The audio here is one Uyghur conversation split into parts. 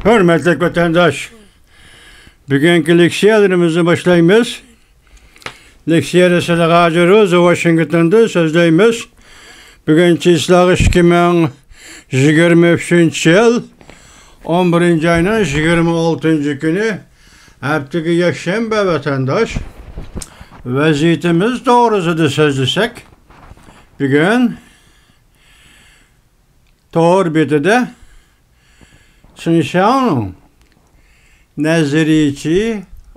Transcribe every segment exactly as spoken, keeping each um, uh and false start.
ھۆرمەتلىك ۋەتەنداش، بۈگۈنكى لېكسىيەلىرىمىزنى باشلايمىز. لېكسىيەدە سىلەرگە ھازىر روزا ۋاشىنگتوندىن سۆزلەيمىز. بۈگۈن چىسلاغ ئىككى مىڭ يىگىرمە ئۈچىنچى يىل، ئون بىرىنچى ئاينىڭ يىگىرمە ئالتىنچى كۈنى، ھەپتىگە يەكشەنبە ۋەتەنداش. ۋەزىيىتىمىز توغرىسىدا سۆزلىسەك، بۈگۈن تور بېتىدە چېن شياڭنىڭ نەزەرىيچى،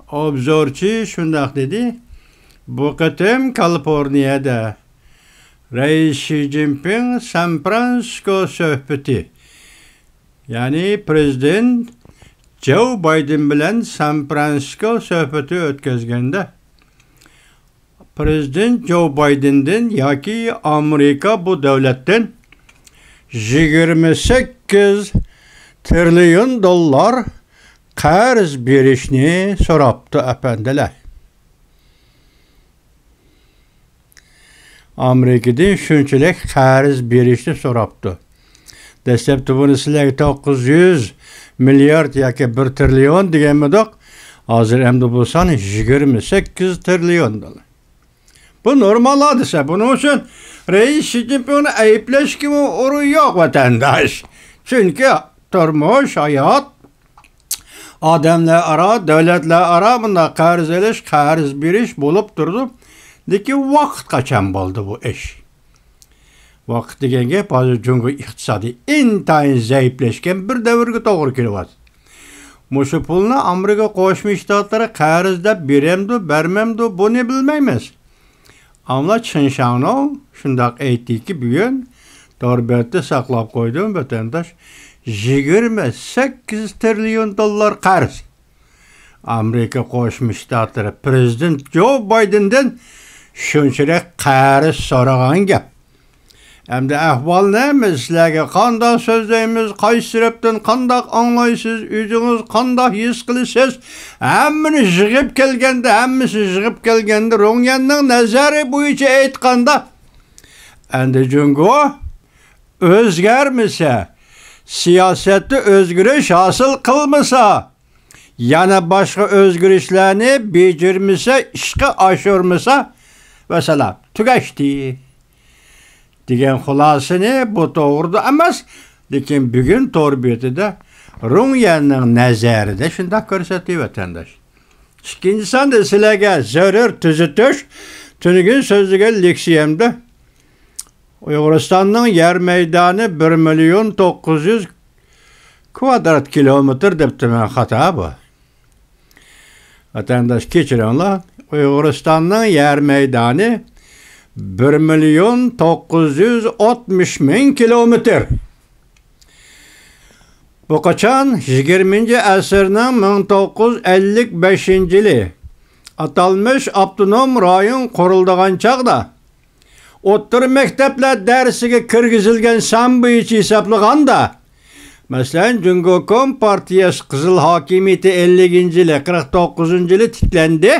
ئوبزورچى شۇنداق دېدى، بۇ قېتىم كالىفورنىيەدە رەئىس شى جىنپىڭ سان فرانسىسكو سۆھبىتى، يەنى پىرېزىدېنت جو بايدېن بىلەن سان فرانسىسكو سۆھبىتى ئۆتكۈزگەندە، پىرېزىدېنت جو بايدېندىن ياكى ئامېرىكا بۇ دۆلەتتىن يىگىرمە سەككىز تىرىليون دوللار قەرز بېرىشنى سوراپتۇ، ئەپەندىلەر. ئامېرىكىدىن شۇنچىلىك قەرز بېرىشنى سوراپتۇ. دەسلەپتە بۇنى سىلەرگە توققۇز يۈز مىليارد ياكى بىر تىرىليون دېگەنمىدۇق. ھازىر ئەمدى بۇ سان يىگىرمە سەككىز تىرىليون دوللار. بۇ نورمال ھادىسە. بۇنىڭ ئۈچۈن رەئىس شى جىنپىڭنى ئەيىبلەشكىمۇ ئورۇن يوق، ۋەتەنداش. چۈنكى تۇرمۇش، ھايات، ئادەملەر ئارا، دۆلەتلەر ئارا بۇنداق قەرز ئېلىش، قەرز بېرىش بولۇپ تۇرىدۇ. لېكىن ۋاقىت قاچان بولدى بۇ ئىش؟ ۋاقىت دېگەن گەپ ھازىر جۇڭگو ئىقتىسادى ئىنتايىن زەئىپلەشكەن بىر دەۋرگە توغرا كېلىۋاتىدۇ. مۇشۇ پۇلنى ئامېرىكا قوشما شتاتلىرى قەرز دەپ بېرەمدۇ، بەرمەمدۇ، بۇنى بىلمەيمىز. ئەمما چېن شياڭنىڭ شۇنداق ئېيتتىكى، بۈگۈن تور بەتتە ساقلاپ قويدۇم، ۋەتەنداش، يىگىرمە سەككىز تىرىليون دوللار قەرز. ئامېرىكا قوشما شتاتلىرى پىرېزىدېنت جو بايدېندىن شۇنچىلىك قەرز سورىغان گەپ. ئەمدى ئەھۋالنى بىز سىلەرگە قانداق سۆزلەيمىز، قايسى تەرەپتىن قانداق ئاڭلايسىز، ئۆزىڭىز قانداق ھېس قىلىسىز، ھەممىنى يىغىپ كەلگەندە، ھەممىسى يىغىپ كەلگەندە، رۇڭيەننىڭ نەزەرى بويىچە ئېيتقاندا، ئەمدى جۇڭگو ئۆزگەرمىسە، سىياسەتتە ئۆزگىرىش ھاسىل قىلمىسا، يەنە باشقا ئۆزگىرىشلەرنى بېجىرمىسە، ئىشقا ئاشۇرمىسا، ۋەسسالام، تۈگەشتى دېگەن خۇلاسىنى بۇ توغرىدا ئەمەس، لېكىن بۈگۈن تور بېتىدە رۇڭيەننىڭ نەزەرىدە شۇنداق كۆرسەتتى، ۋەتەنداش. ئىككىنچى ساندا سىلەرگە زۆرۈر تۈزىتىش، تۈنۈگۈن سۆزلىگەن لېكسىيەمدە ئۇيغۇرىستاننىڭ يەر مەيدانى بىر مىليون توققۇز يۈز كۋادرات كىلومېتىر دەپتىمەن، خاتا بۇ. ۋەتەنداش، كەچۈرۈڭلار. ئۇيغۇرىستاننىڭ يەر مەيدانى بىر مىليون توققۇز يۈز ئاتمىش مىڭ كىلومېتىر. بۇ قاچان؟ يىگىرمىنچى ئەسىرنىڭ مىڭ توققۇز يۈز ئەللىك بەشىنچى يىلى ئاتالمىش ئاپتونوم رايون قۇرۇلىدىغان چاغدا، ئوتتۇرا مەكتەپلەر دەرسىگە كىرگۈزۈلگەن سان بويىچە ھېسابلىغاندا، مەسىلەن، جۇڭگو كومپارتىيەسى قىزىل ھاكىمىيىتى ئەللىكىنچى يىلى، قىرىق توققۇزىنچى يىلى تىكلەندى.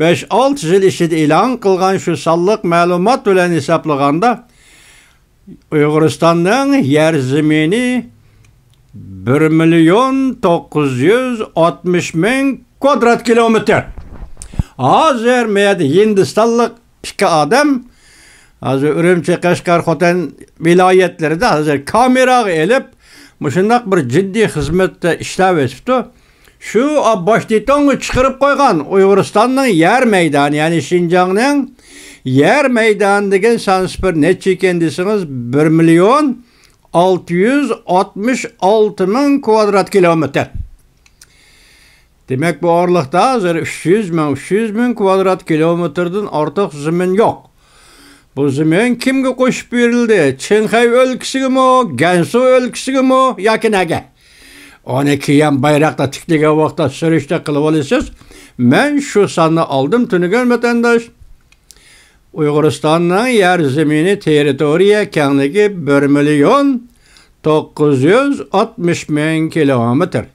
بەش-ئالتە يىل ئىچىدە ئېلان قىلغان شۇ سانلىق مەلۇمات بىلەن ھېسابلىغاندا، ئۇيغۇرىستاننىڭ يەر زېمىنى بىر مىليون توققۇز يۈز ئاتمىش مىڭ كۋادرات كىلومېتىر. ھازىر مەيەردە ھىندىستانلىق ئىككى ئادەم، ھازىر ئۈرۈمچى، قەشقەر، خوتەن ۋىلايەتلىرىدە ھازىر كامېراغا ئېلىپ، مۇشۇنداق بىر جىددىي خىزمەتتە ئىشلەۋېتىپتۇ. شۇ باش دېتونغا چىقىرىپ قويغان ئۇيغۇرىستاننىڭ يەر مەيدانى، يەنى شىنجاڭنىڭ يەر مەيدانى دېگەن سانسىپىر نەچچە ئىكەن دېسىڭىز، بىر مىليون ئالتە يۈز ئاتمىش ئالتە مىڭ كۋادرات كىلومېتىر. دېمەك، بۇ ئارىلىقتا ھازىر ئۈچ يۈز مىڭ، ئۈچ يۈز مىڭ كۋادرات كىلومېتىردىن ئارتۇق زېمىن يوق. بۇ زېمىن كىمگە قوشۇپ بېرىلدى؟ چىڭخەي ئۆلكىسىگىمۇ، گەنسۇ ئۆلكىسىگىمۇ ياكى نەگە؟ ئۇنى كېيىن بايراقتا تىكلىگەن ۋاقىتتا سۈرۈشتە قىلىۋالىسىز. مەن شۇ ساننى ئالدىم، تۈنۈگۈن ۋەتەنداش. ئۇيغۇرىستاننىڭ يەر زېمىنى، تېررىتورىيە كەڭلىكى بىر مىليون توققۇز يۈز ئاتمىش مىڭ كىلومېتىر.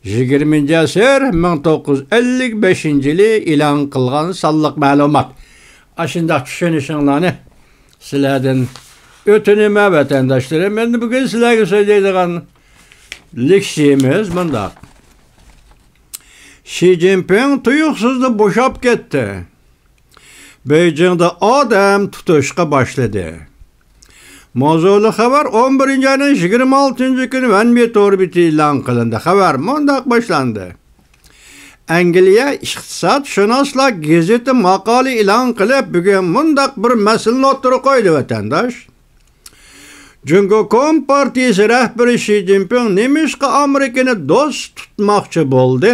يىگىرمىنچى ئەسىر، مىڭ توققۇز يۈز ئەللىك بەشىنچى يىلى ئېلان قىلغان سانلىق مەلۇمات. ئاشۇنداق چۈشىنىشىڭلارنى سىلەردىن ئۆتۈنىمەن، ۋەتەنداشلىرىم. ئەمدى بۈگۈن سىلەرگە سۆزلەيدىغان لېكسىيەمىز مۇنداق. شى جىنپىڭ تۇيۇقسىزلا بوشاپ كەتتى. بېيجىڭدا ئادەم تۇتۇشقا باشلىدى. ماۋزۇلۇق خەۋەر ئون بىرىنچى ئاينىڭ يىگىرمە ئالتىنچى كۈنى ۋەنبى تور بېتى ئېلان قىلىندى. خەۋەر مۇنداق باشلاندى. ئەنگلىيە ئىقتىسادشۇناسلار گېزىتى ماقالە ئېلان قىلىپ، بۈگۈن مۇنداق بىر مەسىلىنى ئوتتۇرىغا قويدى، ۋەتەنداش. جۇڭگو كومپارتىيىسى رەھبىرى شى جىنپىڭ نېمىشقا ئامېرىكىنى دوست تۇتماقچى بولدى؟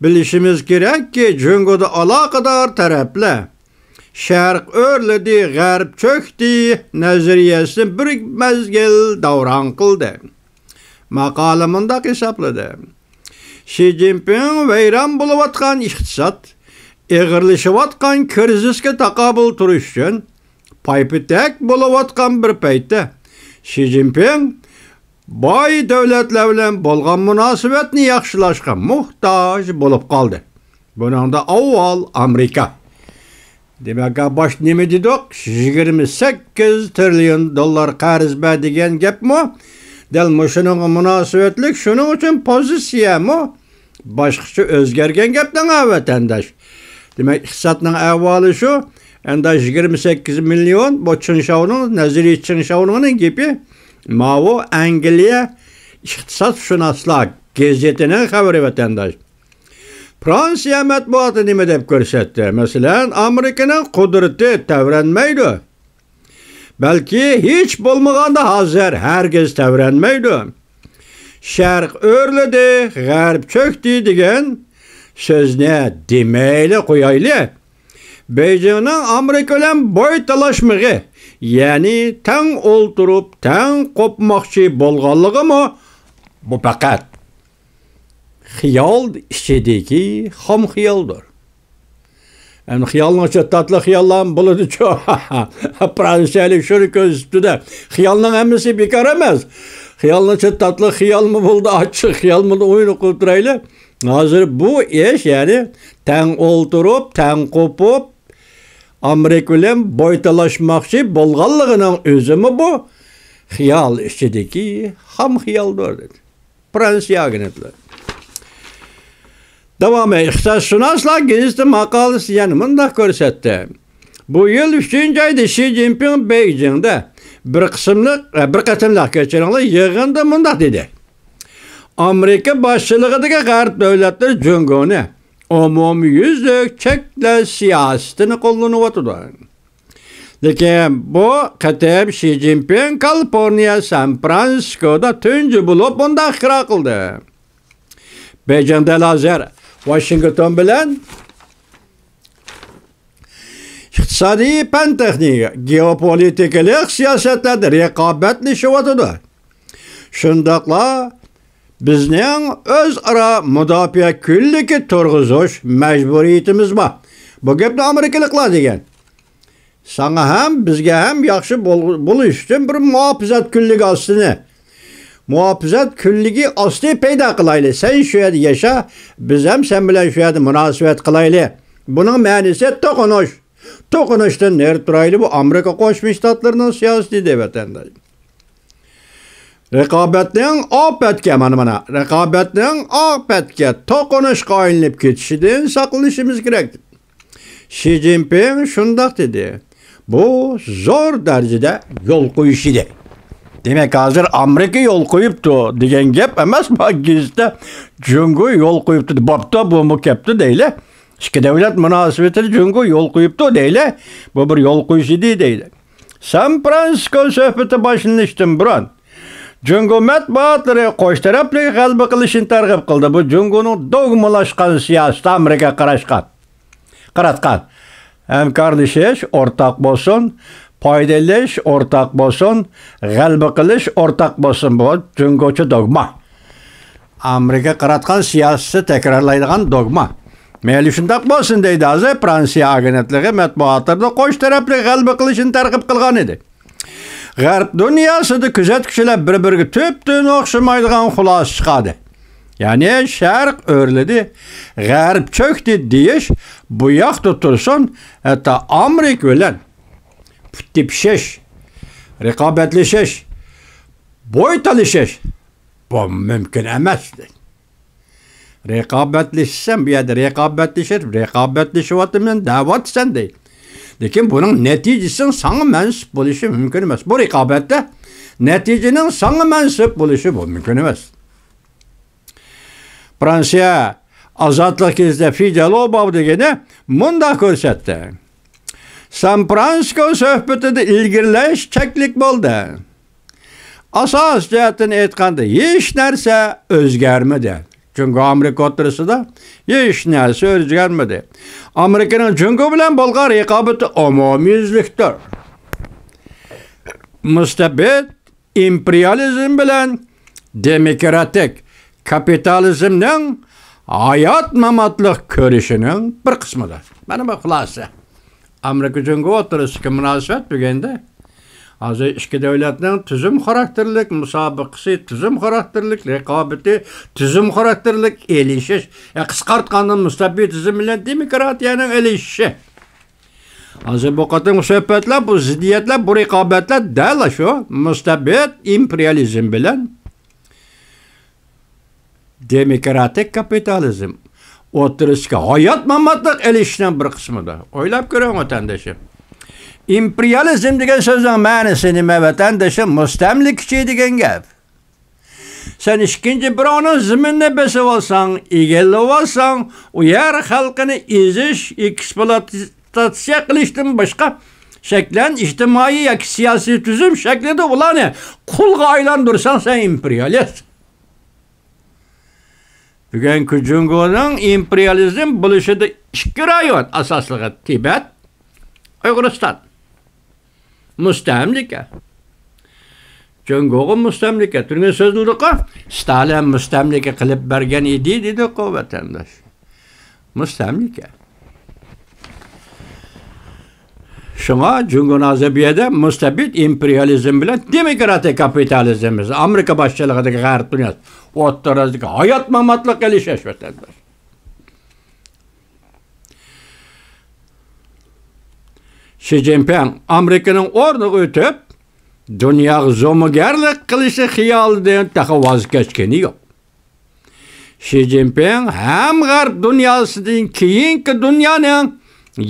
بىلىشىمىز كېرەككى، جۇڭگودا ئالاقىدار تەرەپلەر شەرق ئۆرلىدى، غەرب چۆكتى نەزەرىيەسىنى بىر مەزگىل داۋراڭ قىلدى. ماقالە مۇنداق ھېسابلىدى. شى جىنپىڭ ۋەيران بولۇۋاتقان ئىقتىساد، ئېغىرلىشىۋاتقان كىرىزىسكە تاقابىل تۇرۇش ئۈچۈن پايپېتەك بولۇۋاتقان بىر پەيتتە، شى جىنپىڭ باي دۆلەتلەر بىلەن بولغان مۇناسىۋەتنى ياخشىلاشقا موھتاج بولۇپ قالدى. بۇنىڭدا ئاۋۋال ئامېرىكا. دېمەك، باشتا نېمە دېدۇق؟ يىگىرمە سەككىز تىرىليون دوللار قەرز بەر دېگەن گەپمۇ؟ دەل مۇشۇنىڭغا مۇناسىۋەتلىك، شۇنىڭ ئۈچۈن پوزىتسىيەمۇ باشقىچە ئۆزگەرگەن گەپتىڭ ھە، ۋەتەنداش. دېمەك، ئىقتىسادنىڭ ئەھۋالى شۇ. ئەمدى يىگىرمە سەككىز مىليون، بۇ چېڭشاۋنىڭ، نەزەرىيە چېڭشاۋنىڭ گېپى. ماۋۇ ئەنگلىيە ئىقتىسادشۇناسلار گېزىتىنىڭ خەۋىرى، ۋەتەنداش. فرانسىيە مەتبۇئاتى نېمە دەپ كۆرسەتتى؟ مەسىلەن، ئامېرىكىنىڭ قۇدرىتى تەۋرەنمەيدۇ. بەلكى ھېچ بولمىغاندا ھازىر ھەرگىز تەۋرەنمەيدۇ. شەرق ئۆرلىدى، غەرب چۆكتى دېگەن سۆزنى دېمەيلى قويايلى. بېيجىڭنىڭ ئامېرىكا بىلەن بوي تالاشمىقى، يەنى تەڭ ئولتۇرۇپ، تەڭ قوپماقچى بولغانلىقىمۇ بۇ پەقەت خىيال ئىچىدىكى خام خىيالدۇر. ئەمدى خىيالنىڭ ئىچىدە تاتلىق خىياللارمۇ بولىدۇچۇ. فرانسىيەلىك شۇنى كۆرسىتىپتۇ-دە. خىيالنىڭ ھەممىسى بىكار ئەمەس. خىيالنىڭ ئىچىدە تاتلىق خىيالمۇ بولىدۇ، ئاچچىق خىيالمۇ بولىدۇ، ئويۇن قىلىپ تۇرايلى. ھازىر بۇ ئىش، يەنى تەڭ ئولتۇرۇپ، تەڭ قوپۇپ، ئامېرىكا بىلەن بوي تالاشماقچى بولغانلىقىنىڭ ئۆزىمۇ بۇ خىيال ئىچىدىكى خام خىيالدۇر، دېدى. فرانسىيە ئاگېنتلىقى. داۋامى، ئىقتىسادشۇناسلار گېزىتى ماقالىسى يەنە مۇنداق كۆرسەتتى. بۇ يىل ئۈچىنچى ئايدا شى جىنپىڭ بېيجىڭدا بىر قىسىملىق، بىر قېتىملىق، كەچۈرۈڭلار، يىغىندا مۇنداق دېدى. ئامېرىكا باشچىلىقىدىكى غەرب دۆلەتلىرى جۇڭگونى ئومۇميۈزلۈك چەكلەش سىياسىتىنى قوللىنىۋاتىدۇ. لېكىن بۇ قېتىم شى جىنپىڭ كالىفورنىيە سان فرانسىسكودا تۇنجى بولۇپ مۇنداق ئىقرار قىلدى. بېيجىڭ دەل ھازىر ۋاشىنگتون بىلەن ئىقتىسادىي، پەن تېخنىكا، گېئوپولىتىكىلىق سىياسەتلەردە رىقابەتلىشىۋاتىدۇ. شۇنداقلا بىزنىڭ ئۆزئارا مۇداپىئە كۈنلۈكى تۇرغۇزۇش مەجبۇرىيىتىمىز بار. بۇ گەپنى ئامېرىكىلىقلار دېگەن. ساڭا ھەم، بىزگە ھەم ياخشى بول-، بولۇش ئۈچۈن بىر مۇھاپىزەت كۈنلۈكى ئاستىنى، مۇھاپىزەت كۈنلۈكى ئاستى پەيدا قىلايلى. سەن شۇ يەردە ياشا، بىز ھەم سەن بىلەن شۇ يەردە مۇناسىۋەت قىلايلى. بۇنىڭ مەنىسى توقۇنۇش. توقۇنۇشتىن نېرى تۇرايلى، بۇ ئامېرىكا قوشما شتاتلىرىنىڭ سىياسىتى، دەپ ۋەتەنداش. رىقابەتنىڭ ئاپەتكە، مانا، مانا، رىقابەتنىڭ ئاپەتكە، توقۇنۇشقا ئايلىنىپ كېتىشىدىن ساقلىنىشىمىز كېرەك. شى جىنپىڭ شۇنداق دېدى. بۇ زور دەرىجىدە يول قويۇش ئىدى. دېمەك، ھازىر ئامېرىكا يول قويۇپتۇ دېگەن گەپ ئەمەس، بۇ گېزىتتە جۇڭگو يول قويۇپتۇ، بوپتۇ، بۇمۇ كەپتۇ دەيلى. ئىككى دۆلەت مۇناسىۋىتىدە جۇڭگو يول قويۇپتۇ دەيلى. بۇ بىر يول قويۇش ئىدى دەيلى. سان فرانسىسكو سۆھبىتى باشلىنىشتىن بۇرۇن، جۇڭگو مەتبۇئاتلىرى قوش تەرەپلىك غەلىبە قىلىشنى تەرغىب قىلدى. بۇ جۇڭگونىڭ دوگمىلاشقان سىياسىتى، ئامېرىكا قاراشقان، قاراتقان. ھەمكارلىشىش ئورتاق بولسۇن، پايدا ئېلىش ئورتاق بولسۇن، غەلىبە قىلىش ئورتاق بولسۇن. بۇ جۇڭگوچە دوگما. ئامېرىكا قاراتقان سىياسىتى تەكرارلايدىغان دوگما. مەيلى شۇنداق بولسۇن دەيدۇ. ھازىر فرانسىيە ئاگېنتلىقى مەتبۇئاتلىرىدا قوش تەرەپلىك غەلىبە قىلىشنى تەرغىب قىلغان ئىدى. غەرب دۇنياسىدا كۆزەتكۈچىلەر بىر-بىرىگە تۈپتىن ئوخشىمايدىغان خۇلاسە چىقاردى. يەنى شەرق ئۆرلىدى، غەرب چۆكتى دېيىش بۇ ياقتا تۇرسۇن، ھەتتا ئامېرىكا بىلەن پۇت تېپىشىش، رىقابەتلىشىش، بوي تالىشىش، بۇ مۇمكىن ئەمەس، دەيدۇ. رىقابەتلىشىسەن، بۇ يەردە رىقابەتلىشىپ، رىقابەتلىشىۋاتىمەن دەۋاتىسەن، دەيدۇ. لېكىن بۇنىڭ نەتىجىسىنىڭ ساڭا مەنسۇپ بولۇشى مۇمكىن ئەمەس. بۇ رىقابەتتە نەتىجىنىڭ ساڭا مەنسۇپ بولۇشى بۇ مۇمكىن ئەمەس. فرانسىيە ئازادلىق گېزىتى فىجالو باۋ دېگىنى مۇنداق كۆرسەتتى: سان فرانسىسكو سۆھبىتىدە ئىلگىرىلەش چەكلىك بولدى. ئاساسىي جەھەتتىن ئېيتقاندا، ھېچ نەرسە ئۆزگەرمىدى. جۇڭگو ئامېرىكا ئوتتۇرىسىدا ھېچ نەرسە ئۆزگەرمىدى. ئامېرىكىنىڭ جۇڭگو بىلەن بولغان رىقابىتى ئومۇميۈزلۈكتۇر. مۇستەبىت ئىمپېرىيالىزم بىلەن دېموكراتىك كاپىتالىزمنىڭ ھايات-ماماتلىق كۈرىشىنىڭ بىر قىسمىدۇر. مانا بۇ خۇلاسە. ئامېرىكا جۇڭگو ئوتتۇرىسىدىكى مۇناسىۋەت بۈگۈندە ھازىر ئىككى دۆلەتنىڭ تۈزۈم خاراكتېرلىك مۇسابىقىسى، تۈزۈم خاراكتېرلىك رىقابىتى، تۈزۈم خاراكتېرلىك ئېلىشىش، يا قىسقارتقاندا مۇستەبىتىزم بىلەن دېموكراتىيەنىڭ ئېلىشىشى. ھازىر بۇ قېتىمقى سۆھبەتلەر، بۇ زىددىيەتلەر، بۇ رىقابەتلەر دەل شۇ مۇستەبىت ئىمپېرىيالىزم بىلەن دېموكراتىك كاپىتالىزم ئوتتۇرىسىدىكى ھايات-ماماتلىق ئېلىشىشنىڭ بىر قىسمىدۇر. ئويلاپ كۆرۈڭ، ۋەتەندىشىم. ئىمپېرىيالىزم دېگەن سۆزنىڭ مەنىسى نېمە، ۋەتەندىشىم؟ مۇستەملىكىچى دېگەن گەپ. سەن ئىككىنچى بىراۋنىڭ زېمىنىنى بېسىۋالساڭ، ئىگىلىۋالساڭ، ئۇ يەر خەلقىنى ئېزىش، ئېكسپلۇئاتاتسىيە قىلىشتىن باشقا شەكلەن ئىجتىمائىي ياكى سىياسىي تۈزۈم شەكلىدە ئۇلارنى قۇلغا ئايلاندۇرساڭ، سەن ئىمپېرىيالىست. بۈگۈنكى جۇڭگونىڭ ئىمپېرىيالىزم بولۇشىدا ئىككى رايون ئاساسلىقى، تىبەت، ئۇيغۇرىستان. مۇستەملىكە. جۇڭگوغا مۇستەملىكە. تۈرگە سۆزلىدۇققۇ، ستالىن مۇستەملىكە قىلىپ بەرگەن ئىدى، دېدۇققۇ، ۋەتەنداش. مۇستەملىكە. شۇڭا جۇڭگونىڭ ھازىر بۇ يەردە مۇستەبىت ئىمپېرىيالىزم بىلەن دېموكراتىك كاپىتالىزم، ئامېرىكا باشچىلىقىدىكى غەرب دۇنياسى ئوتتۇرىسىدىكى ھايات-ماماتلىق ئېلىشىش، ۋەتەنداش. شى جىنپىڭ ئامېرىكىنىڭ ئورنىغا ئۆتۈپ، دۇنياغا زومىگەرلىك قىلىشى خىيالىدىن تېخى ۋاز كەچكىنى يوق. شى جىنپىڭ ھەم غەرب دۇنياسىدىن كېيىنكى دۇنيانىڭ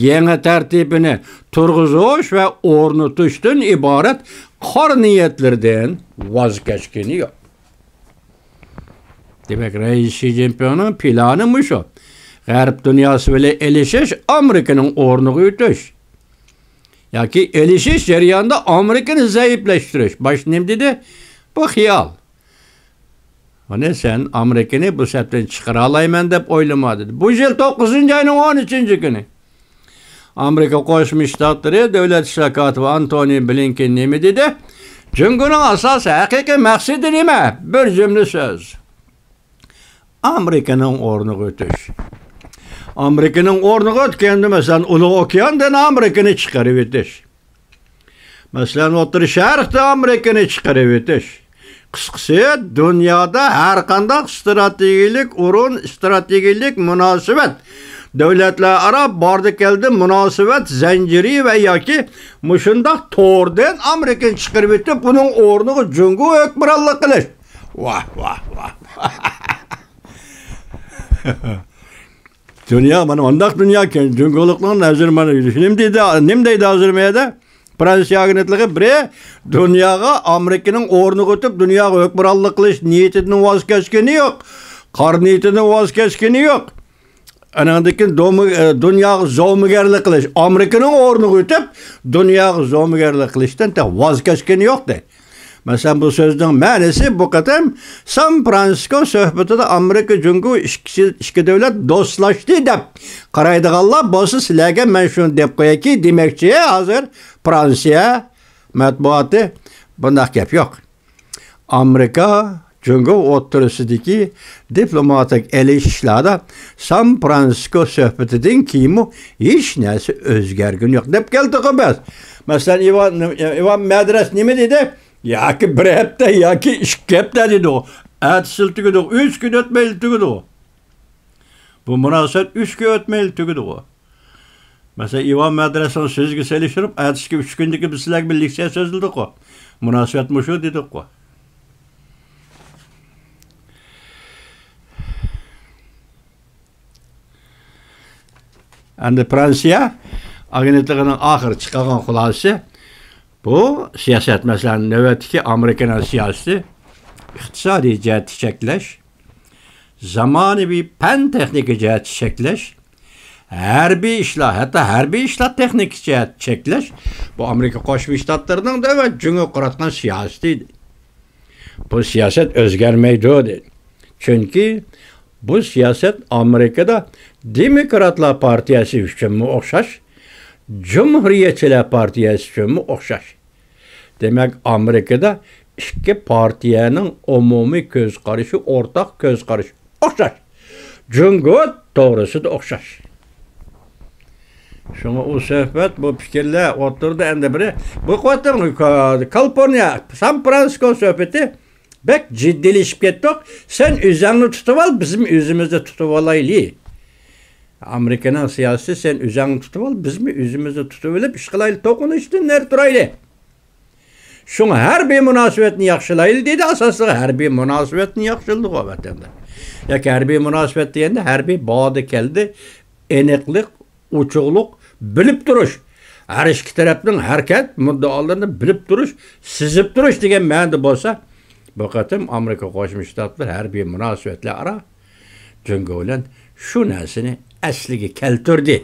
يېڭى تەرتىپىنى تۇرغۇزۇش ۋە ئورنىتىشتىن ئىبارەت قارا نىيەتلىرىدىن ۋاز كەچكىنى يوق. دېمەك، رەئىس شى جىنپىڭنىڭ پىلانى مۇشۇ. غەرب دۇنياسى بىلەن ئېلىشىش، ئامېرىكىنىڭ ئورنىغا ئۆتۈش. ياكى ئېلىشىش جەريانىدا ئامېرىكىنى زەئىپلەشتۈرۈش. باشتا نېمە دېدى؟ بۇ خىيال. مانا سەن ئامېرىكىنى بۇ سەپتىن چىقىرالايمەن دەپ ئويلىما، دېدى. بۇ يىل توققۇزىنچى ئاينىڭ ئون ئۈچىنچى كۈنى ئامېرىكا قوشما شتاتلىرى دۆلەت ئىشلار كاتىپى ئانتونى بلىنكېن نېمە دېدى؟ جۇڭگونىڭ ئاساسىي ھەقىقىي مەقسىتى نېمە؟ بىر جۈملە سۆز. ئامېرىكىنىڭ ئورنىغا ئۆتۈش. ئامېرىكىنىڭ ئورنىغا ئۆتكەندە، مەسىلەن، ئۇلۇغ ئوكياندىن ئامېرىكىنى چىقىرىۋېتىش. مەسىلەن، ئوتتۇرا شەرقتە ئامېرىكىنى چىقىرىۋېتىش. قىسقىسى، دۇنيادا ھەر قانداق ستراتېگىيەلىك ئورۇن، ستراتېگىيەلىك مۇناسىۋەت، دۆلەتلەر ئارا باردا كەلدى مۇناسىۋەت زەنجىرى ۋە ياكى مۇشۇنداق توردىن ئامېرىكىنى چىقىرىۋېتىپ، ئۇنىڭ ئورنىغا جۇڭگو ھۆكۈمرانلىق قىلىش. ۋاھ، ۋاھ، ۋاھ. دۇنيا مانا ئانداق دۇنيا ئىكەن. جۇڭگولۇقنىڭ نەزىرى مانا نېمە دەيدۇ، نېمە دەيدۇ ھازىر مۇ يەردە؟ فرانسىيە ئاگېنتلىقى بىرى دۇنياغا ئامېرىكىنىڭ ئورنىغا ئۆتۈپ، دۇنياغا ھۆكۈمرانلىق قىلىش نىيىتىدىن ۋاز كەچكىنى يوق. قارا نىيىتىدىن ۋاز كەچكىنى يوق. ئانىڭدىن كېيىن دومى-، ئە، دۇنياغا زومىگەرلىك قىلىش، ئامېرىكىنىڭ ئورنىغا ئۆتۈپ، دۇنياغا زومىگەرلىك قىلىشتىن تېخى ۋاز كەچكىنى يوق، دەيدۇ. مەسىلەن، بۇ سۆزنىڭ مەنىسى، بۇ قېتىم سان فرانسىسكو سۆھبىتىدە ئامېرىكا جۇڭگو ئىككى، ئىككى دۆلەت دوستلاشتى دەپ قارايدىغانلار بولسا، سىلەرگە مەن شۇنى دەپ قويايكى، دېمەكچى، ھازىر فرانسىيە مەتبۇئاتى بۇنداق گەپ يوق. ئامېرىكا جۇڭگو ئوتتۇرىسىدىكى دىپلوماتىك ئېلىشىشلاردا سان فرانسىسكو سۆھبىتىدىن كېيىنمۇ ھېچ نەرسە ئۆزگەرگىنى يوق دەپ كەلدۇققۇ بىز. مەسىلەن، ئىۋان، ئىۋان مەدرەس نېمە دېدى؟ ياكى بىر ھەپتە ياكى ئىككى ھەپتە دېدىغۇ. ئەتىسىلا تۈگىدىغۇ، ئۈچ كۈن ئۆتمەيلا تۈگىدىغۇ. بۇ مۇناسىۋەت ئۈچ كۈن ئۆتمەيلا تۈگىدىغۇ. مەسىلەن، ئىۋان مەدرەسنىڭ سۆزىگە سېلىشتۇرۇپ، ئەتىسىكى ئۈچ كۈندىكى بىز سىلەرگە بىر لېكسىيە سۆزلىدۇققۇ. مۇناسىۋەت مۇشۇ دېدۇققۇ. ئەمدى فرانسىيە ئاگېنتلىقىنىڭ ئاخىرى چىقارغان خۇلاسىسى، بۇ سىياسەت، مەسىلەن، نۆۋەتتىكى ئامېرىكىنىڭ سىياسىتى ئىقتىسادىي جەھەتتە چەكلەش، زامانىۋى پەن تېخنىكا جەھەتتە چەكلەش، ھەربىي ئىشلار، ھەتتا ھەربىي ئىشلار تېخنىكا جەھەتتە چەكلەش، بۇ ئامېرىكا قوشما شتاتلىرىنىڭ دەۋە جۇڭگو قاراتقان سىياسىتى ئىدى. بۇ سىياسەت ئۆزگەرمەيدۇ دېدى. چۈنكى بۇ سىياسەت ئامېرىكىدا دېموكراتلار پارتىيەسى ئۈچۈنمۇ ئوخشاش، جۇمھۇرىيەتچىلەر پارتىيەسى ئۈچۈنمۇ ئوخشاش. دېمەك، ئامېرىكىدا ئىككى پارتىيەنىڭ ئومۇمىي كۆز قارىشى، ئورتاق كۆز قارىشى ئوخشاش. جۇڭگو توغرىسىدا ئوخشاش. شۇڭا ئۇ سۆھبەت، بۇ پىكىرلەر ئوتتۇرىدا ئەمدى بىرى، بۇ قېتىم كالىفورنىيە، سان فرانسىسكو سۆھبىتى بەك جىددىيلىشىپ كەتتۇق. سەن ئۆزۈڭنى تۇتۇۋال، بىزمۇ ئۆزىمىزنى تۇتۇۋالايلى. ئامېرىكىنىڭ سىياسىتى، سەن ئۆزۈڭنى تۇتۇۋال، بىزمۇ ئۆزىمىزنى تۇتۇۋېلىپ ئىش قىلايلى، توقۇنۇشتىن نەرى تۇرايلى. شۇڭا ھەربىي مۇناسىۋەتنى ياخشىلايلى دېدى، ئاساسلىقى ھەربىي مۇناسىۋەتنى ياخشىلىدىغۇ ۋەتەندە. ياكى ھەربىي مۇناسىۋەت دېگەندە ھەربىي باغدا كەلدى، ئېنىقلىق، ئوچۇقلۇق، بىلىپ تۇرۇش. ھەر ئىككى تەرەپنىڭ ھەرىكەت مۇددىئالىرىنى بىلىپ تۇرۇش، سېزىپ تۇرۇش دېگەن مەنىدە بولسا، بۇ قېتىم ئامېرىكا قوشما شتاتلىرى ھەربىي مۇناسىۋەتلەر ئارا جۇڭگو بىلەن شۇ نەرسىنى ئەسلىگە كەلتۈردى.